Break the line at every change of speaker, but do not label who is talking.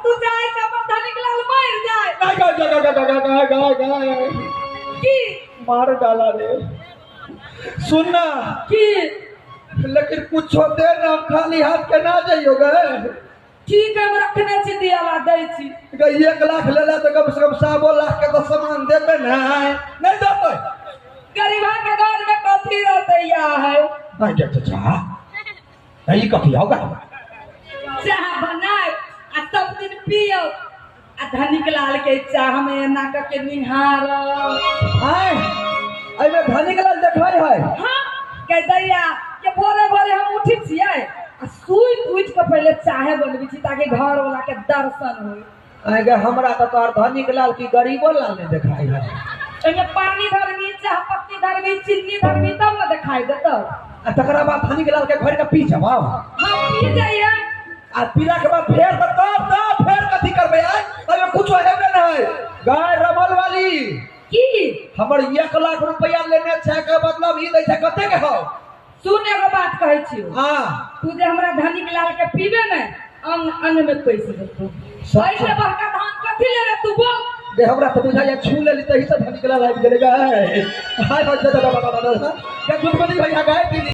तू चाहे त हमर धनिक लाल मर जाए।
गाय गाय गाय गाय गाय गाय गाय गाय।
की?
मार डाला रे। सुन ना।
की?
लेकिन कुछो दे ना, हम खाली हाथ के ना जाइयो गे।
ठीक है, हम रखने छी, दियाला दै छी।
गे 1 लाख लेला तो कम से कम 1.25 लाख के तो सामान देबे ना। नहीं देते।
गरीबा के घर में कथी रहते या है?
नहीं देते चाह। नहीं कथी होगा?
चाह बनाए आ सब दिन पियो आ धनिक लाल के चाह में एना क के निहार।
आय, एहिमे धनिक लाल देखै है।
हाँ, कह दैया के भोरे भोरे हम उठी छियै आ सुति उठि के पहिले चाहे बनबै छी ताकि घर वाला के दर्शन होय।
आय गे, हमरा तऽ तोहर धनिक लाल की गरीबो लाल नहि देखाइ है।
एहिमे पानी धरबी, चाह पत्ती धरबी, चीनी धरबी तब ने देखाइ देतौ।
आ तकरा बाद धनिक लाल के घोरि के पी जबाव।
हाँ, पी जाइए।
आ पीला के बाद फेर तऽ तब तब फेर कथी करबै? आय अरे कुछो हेबे नहि। गाय रमल वाली।
की?
हमर 1 लाख रुपया लेने छै के मतलब ई दै छै कते के हौ?
सुन, एगो बात कहै छियौ।
हाँ।
तू जे हमरा धनिक लाल के पीबे ने अंग अंग में पैस जेतौ। ऐसे बड़का धान कथी लेबे तू बोल?
गे हमरा तऽ बुझाइया छू लेली तही से धनिक लाल आबि गेलै। गाय हाय हाय दा दा दा दा दा दा। गे गुदगुदी भैया गाय दीदी।